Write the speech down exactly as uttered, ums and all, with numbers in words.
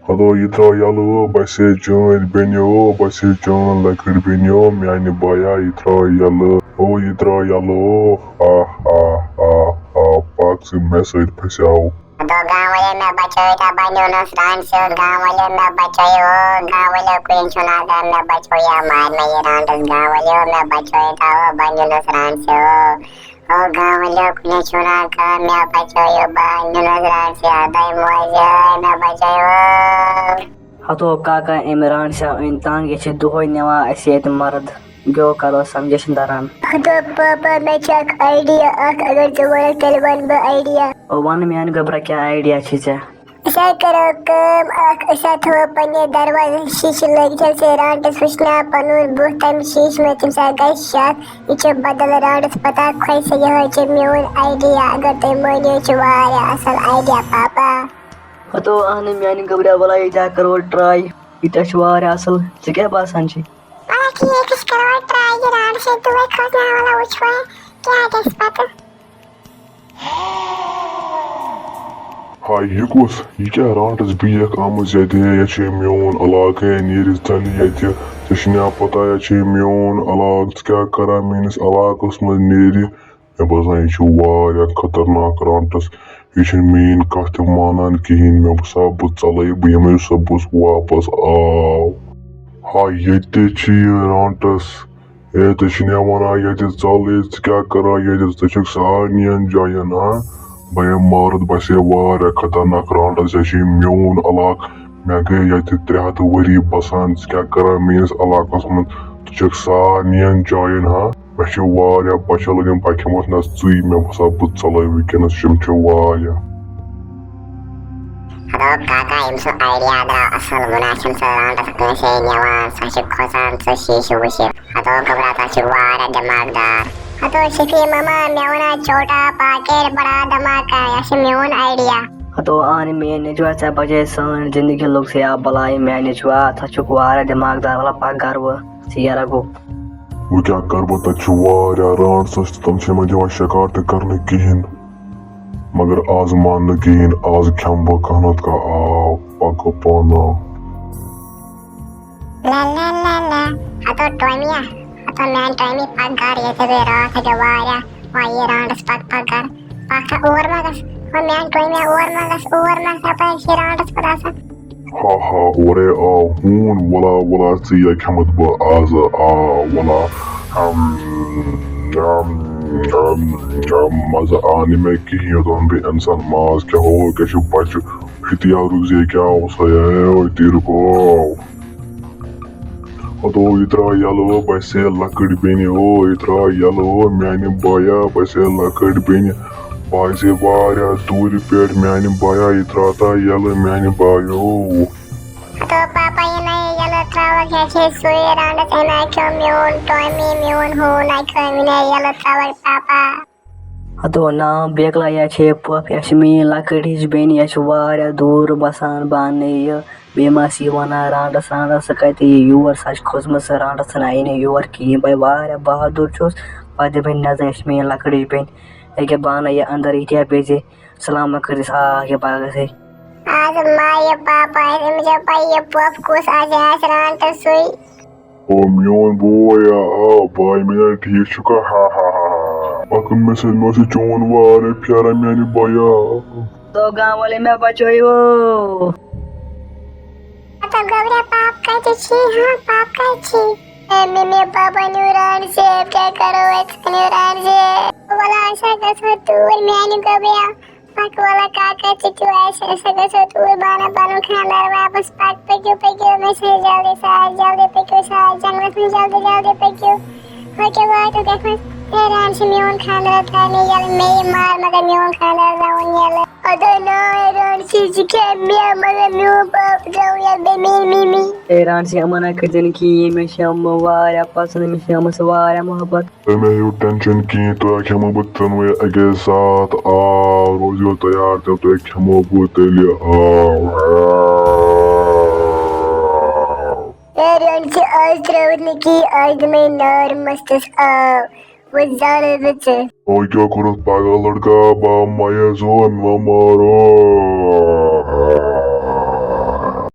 ہتو یہِ ترٛاو یَلہٕ، او بَسے چٲنۍ بیٚنہِ، او بَسے چٲنۍ لۄکٕٹ بیٚنہِ، او میٛانہِ بایا، یہِ ترٛاو یَلہٕ، او یہِ ترٛاو یَلہٕ، او۔ آ، آ، آ، آ، پاک ژٕ مےٚ سۭتۍ پھسیو۔ ہتو گام والٮ۪و مےٚ بچٲوِو، تا بنیونس رانٛٹس، گام والٮ۪و مےٚ بچٲوِو، او گام والٮ۪و کُنہِ چھُنہٕ آسان، مےٚ بچٲوِو یا مارِ مےٚ یہِ رانٛٹس، گام والٮ۪و مےٚ بچٲوِو، تا او بنیونس رانٛٹس، او۔ او گام والٮ۪و کُنہِ چھُنہٕ کانٛہہ، مےٚ بچٲیِو، بہٕ نیونس رانٛٹس، ادے موجے، مےٚ بچٲیِو۔ ہتو کاکا، أمۍ رانٛٹسا أنۍ تنگ، یہِ چھِ دۄہے نِوان اَسہِ ییٚتہِ مرد، گیو کرو سمجھے چھِنہٕ تران۔ ہتو پاپا، مےٚ چھِ اکھ idea اکھ، اگر ژٕ وَنکھ تیٚلہِ وَنہٕ بہٕ idea۔ او وَن میٛانہِ گوٚبرا، کیٛاہ idea چھِ ژےٚ؟ أسۍ ہا کرو کٲم اکھ، أسۍ ہا تھاوو پننہِ دروازس شیٖشہٕ لٲگِتھ، ییٚلہِ سُہ رانٛٹس وٕچھِ نا پنُن بُتھ تمہِ شیٖشہٕ منٛز، تٔمِس ہا گژھِ شک، یہِ چھُ بدل رانٛٹس، پتہٕ ہا کھوژِ سُہ۔ یِہوٚے چھُ میون idea، اگر تُہۍ مٲنِو، یہِ چھُ واریاہ اصل idea، پاپا۔ ہتو اہنہِ میانہِ گوٚبرا، ولا ییٚتہِ ہا کرو try، یہِ تہِ چھُ واریاہ اصل، ژےٚ کیٛاہ باسان چھُے؟ ولا ٹھیٖک، أسۍ کرو try یہِ رانٛٹس، ییٚلہِ تُہۍ کھوژناوان وٕچھو کیٛاہ گژھِ پتہٕ۔ ہاے، یہِ کُس؟ یہِ کیٛاہ رانٛٹس بیکھ آمٕژ ییٚتہِ؟ یہِ چھُ میون علاقہٕ، ہے، نیٖرِتھ ژَلہِ ییٚتہِ۔ ژےٚ چھُے نا پتہ، یہِ چھُ میون علاقہٕ۔ ژٕ کیٛاہ کران میٲنِس علاقس منٛز نیٖرِتھ؟ مےٚ باسان، یہِ چھُ واریاہ خطرناک رانٛٹس۔ یہِ چھُنہٕ میٲنۍ کتھ تہِ مانان کِہیٖنۍ۔ مےٚ باسان، بہٕ ژَلے، بہٕ یِمے صُبحس واپس۔ آو۔ ہاے، ییٚتہِ تہِ چھُ یہِ رانٛٹس۔ ہے، ژےٚ چھُے نا وَنان ییٚتہِ ژَل، ہے، ژٕ کیٛاہ کَران ییٚتہِ؟ ژٕ چھُکھ سارنِیَن جایَن، ہا؟ بہٕ ہے مارَتھ، بہٕ ہے واریاہ خطرناک رانٛٹَس، یہِ چھُے میون علاقہٕ۔ مےٚ گٔے ییٚتہِ ترٛےٚ ہَتھ ؤری بَسان، ژٕ کیٛاہ کَران میٛٲنِس علاقَس منٛز؟ ژٕ چھُکھ سارنِیَن جایَن، ہا؟ مےٚ چھِ واریاہ بۄچھِ لٔجمٕژ، بہٕ کھٮ۪مَتھ نہ ژٕے، مےٚ باسان بہٕ ژَلَے وٕنکٮ۪نَس، یِم چھِ واریاہ۔ ہتو کاکا، ییٚمۍ سُنٛد idea درٛاو اصل، وۄنۍ آسن سۄ رانٛٹس کٲنٛسے نِوان، سۄ چھِ کھۄژان سُہ شیٖشہٕ وٕچھِتھ۔ ہتو گوٚبرا، ژٕ چھُکھ واریاہ دٮ۪ماغ دار۔ ہتو شفیع ماما، مےٚ وَنا چھوٹا پاکیٹ بڑا دھماکہ، یہِ چھُ میون idea۔ ہتو اہنہِ میٲنۍ نیٚچوا، ژےٚ بچے سٲنۍ زندگی، لوٚگ ژےٚ یا بلاے میانہِ نیٚچوا، ژٕ چھُکھ واریاہ دٮ۪ماغ دار، وَلہٕ پَکھ گرٕ وۄنۍ، ژٕ یہِ رَگو۔ وۄنۍ کیٛاہ کَرٕ بہٕ، تَتہِ چھُ واریاہ رانٛٹس، تِم چھِنہٕ مےٚ دِوان شِکار تہِ کَرنہٕ کِہیٖنۍ۔ مگر آز مان نہٕ کِہیٖنۍ، آز کھٮ۪مہٕ بہٕ کانٛہہ نَتہٕ کانٛہہ آو، پَکہٕ پانہٕ۔ لا لا لا لا، ہتو ٹومیا، ہتو میٛانہِ ٹومی، پَکھ گرٕ، ییٚتہِ گٔے راتھ، ییٚتہِ واریاہ، وۄنۍ یہِ رانٛٹس، پَکھ پَکھ گرٕ، پَکھ تھا اور ما گژھ، وۄنۍ میٛانہِ ٹومیا، اور ما گژھ، اور ما گژھ، یَپٲرۍ چھِ رانٛٹس پَتہٕ آسان۔ ہا ہا، اورے آو ہوٗن، وَلا وَلا، ژٕے یا کھٮ۪مَتھ بہٕ آزٕ، آ، وَلا، ہم، ہم، ہم، ہم، مَزٕ آو نہٕ مےٚ کِہیٖنۍ، یوٚتام بہٕ اِنسان ماز کھٮ۪مہٕ ہو، کیٛاہ چھُ بَچہٕ، احتیاط روٗزِ، کیٛاہ اوس ہے، تیٖرٕ گوٚو۔ ہتو یہِ ترٛاو یَلہٕ، او بَسے لۄکٕٹ بیٚنہِ، او یہِ ترٛاو یَلہٕ، او میٛانہِ بایا، بَسے لۄکٕٹ بیٚنہِ۔ بہٕ آسے واریاہ دوٗرِ پٮ۪ٹھ، میٛانہِ بایا، یہِ ترٛاو تا یَلہٕ میٛانہِ بایو۔ ہتو پاپا، یہِ نَے یَلہٕ ترٛاوَکھ، یہِ چھے سُے رانٛٹس، أمۍ ہا کھیوٚو میون ٹومی، میون ہوٗن ہا کھیوٚو، أمۍ نَے یَلہٕ ترٛاوَکھ پاپا۔ ہتو نا بیکلا، یہِ چھے پۄپھ، یہِ چھِ میٛٲنۍ لۄکٕٹ ہِش بیٚنہِ، یہِ چھِ واریاہ دوٗر بَسان، بہٕ اَنہٕ یہِ، بیٚیہِ ما آسہِ یہِ وَنان رانٛٹس رانٛٹس، سۄ کَتہِ یی یور، سۄ چھِ کھٔژمٕژ سۄ رانٛٹس، سۄ نَیہِ نہٕ یور کِہیٖنۍ، بہٕ ہے واریاہ بہادُر چھُس، پَتہٕ دِمہٕ بہٕ نظر، یہِ چھِ میٛٲنۍ لۄکٕٹ ہِش بیٚنہِ، ییٚکیٛاہ بہٕ اَنَے یہِ اَندَر، یہِ کیٛاہ بیٚزِ، سلام کٔرِتھ، آ، یہِ پَگاہ گژھِ۔ آز ما یہِ پاپا آسہِ، أمِس چھےٚ پَے یہِ پۄپھ کُس آسہِ، آسہِ رانٛٹس سُے۔ او میون بوے، آ، آ، باے میٛانہِ، ٹھیٖک چھُکھا؟ ہا، ہا، ہا، ہا۔ پَکُن مےٚ سۭتۍ، مےٚ اوس یہِ چون واریاہ پھیران میٛانہِ بایا۔ تو گام والے مےٚ بچٲیِو۔ ہتو گوٚبرا، پاپہٕ کَتہِ چھی؟ ہا، پاپہٕ کَتہِ چھی؟ اے ممی، پاپا نیوٗ رانٛٹسہِ، کیٛاہ کَرو أسۍ، نیوٗ رانٛٹسہِ۔ وَلہٕ أسۍ ہا گژھو توٗرۍ میٛانہِ گوٚبرا۔ پَکھ وَلہٕ کاکا، ژٕ کیٛاہ آسہِ، أسۍ ہا گژھو توٗرۍ، بہٕ اَنہٕ پَنُن خانٛدار واپَس۔ پَکھ، پٔکِو، پٔکِو، مےٚ چھِ جلدی ساز، جلدی پٔکِو ساز، جنٛگلَس منٛز جلدی، جلدی پٔکِو۔ ہُہ کیٛاہ واتیُک یَتھ منٛز؟ ہے رانٛٹسہِ، میون خانٛدار ترٛاو مےٚ یَلہٕ، مےٚ یہِ مار، مگر میون خانٛدار ترٛاوُن یَلہٕ۔ اَدٕ نا رانٛٹسہِ، ژٕ کھےٚ مےٚ، مگر میون پاپہٕ ترٛاوُن یَلہٕ، بیٚیہِ میٛٲنۍ مِمی۔ ہے رانٛٹسہِ، یِمَن ہا کٔرۍزِ نہٕ کِہیٖنۍ، مےٚ چھِ یِم واریاہ پَسنٛد، مےٚ چھِ یِمَن سۭتۍ واریاہ محبت۔ تُہۍ مہ ہیٚیِو ٹٮ۪نشَن کِہیٖنۍ، تُہۍ ہا کھٮ۪مو بہٕ ژۄنوَے اَکے ساتہٕ۔ آ، روٗزِو تیار تیٚلہِ، تُہۍ کھٮ۪مو بہٕ تیٚلہِ۔ آ۔ اے رانٛٹسہِ، آز ترٛٲوِتھ نہٕ کِہیٖنۍ، آز دِمَے نار مَستَس آب، وۄنۍ زالَے بہٕ ژٕ۔ وۄنۍ کیٛاہ کوٚرُتھ پاگل لٔڑکا، بہٕ ہا مَیَس، وۄنۍ مہ مارو۔